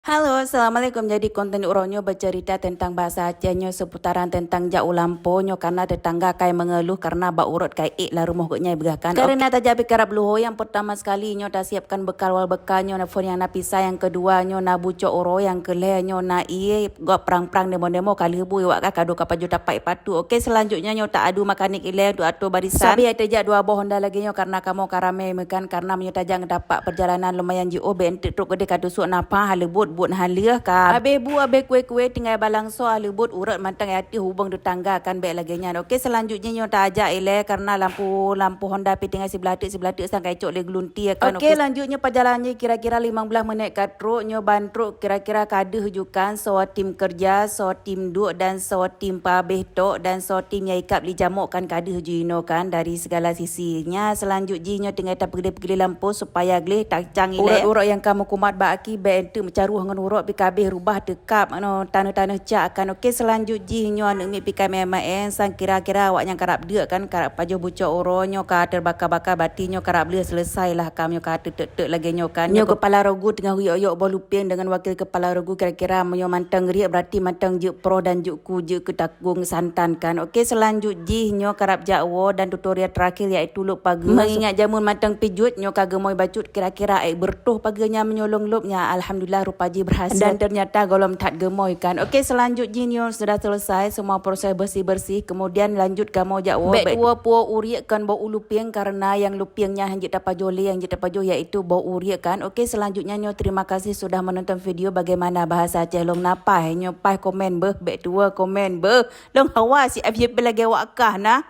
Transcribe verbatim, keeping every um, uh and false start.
Halo, assalamualaikum. Jadi konten uroe nyoe bercerita tentang bahasa Aceh nyoe seputaran tentang jak u lampôh nyoe karena tetangga kai mengeluh karena bak urot kai ék lam rumoh geuh nyan beugah kan. Karena tajak pih karab luho, yang pertama sekali nyoe tasiapkan bekal wal bekal nyoe na phôn nyang na pisai, yang kedua nyoe na bucok uroe, yang keulhèe nyoe na ié gop prang-prang demo-demo ka lheuh bu iwak ka kado ka pajoh tapak ipatu. Oke, selanjutnya nyoe ta adu makanik ilèe untuk atô barisan. Sabe tajak dua boh honda lagèe nyoe karena kamoe ka ramé meukan, karena meunyoe tajak ngeutapak perjalanan lumayan jiôh, bèk enteuk trok keudeh ka tusok napa, haleubot buet haleueh ka. Abéh bu, abéh kue-kue, tinggai balangso, haleubot urot mantong ateueh hubong tetangga kan bèk lagèe nyan. Oke, selanjutnya nyoe tajak ilèe karena lampu, lampu honda pih tinggai siblah teuk, siblah teuk sang ka icok lé geulunti kan. Oke, lanjutnya perjalanan nyoe kira-kira limong blah menit ka trok, nyoe ban trok kira-kira ka deuh jukan, soe tim kerja, soe tim duek dan soe tim pabéh tok dan soe tim nyang ikab li jamok kan ka deuh ju inoe kan dari segala sisi. Nya selanjut jih nyoe tinggai tapeugléh-peugléh lampôh supaya gleh tacang ilèe. Urot-urot nyang ka meukumat bak aki bèk enteuk meucaroh ngon urot pih ka abéh rubah teukab nyoe taneuh-taneuh cak kan. Oke, selanjut jih nyoe aneuk miet pih ka maén-maén sang kira-kira awak nyang karab deuk kan, karab pajoh bucok uroe nyoe ka teubaka-baka bati nyoe karab lheueh selesai lah kam nyoe ka teuk-teuk lagèe nyoe kan. Nyoe kepala rogu teungoh geuok-yok boh lupieng dengan wakil kepala rogu kira-kira meunyoe mantong riek berarti mantong jeuet proh dan jeuet ku jeuet keu takong santan kan. Oke, selanjut jih nyoe karab jak woe dan tutorial terakhir yaitu lôb pageue. Mengingat jameun mantong pih jeuet nyoe ka geumoi bacut kira-kira ék beureutoh pageue nyan meunyoe lôn lôb nyan alhamdulillah rupa jih berhasil. Dan ternyata gohlom that geumoi kan. Oke, selanjut jih nyoe sudah selesai semua proses bersih-bersih, kemudian lanjut kamoe jak woe. Bèk tuwoe puwoe uriek kon boh u lupieng karena nyang lupieng nyan hanjeuet tapajoh lé, nyang jeuet tapajoh yaitu boh uriek kan. Oke, selanjutnya nyoe terima kasih sudah menonton video. Bagaimana bahasa Aceh lôn na paih? Nyoe paih komen beuh, bèk tuwoe komen beuh. Lôn hawa si F Y P lagèe wak kah na.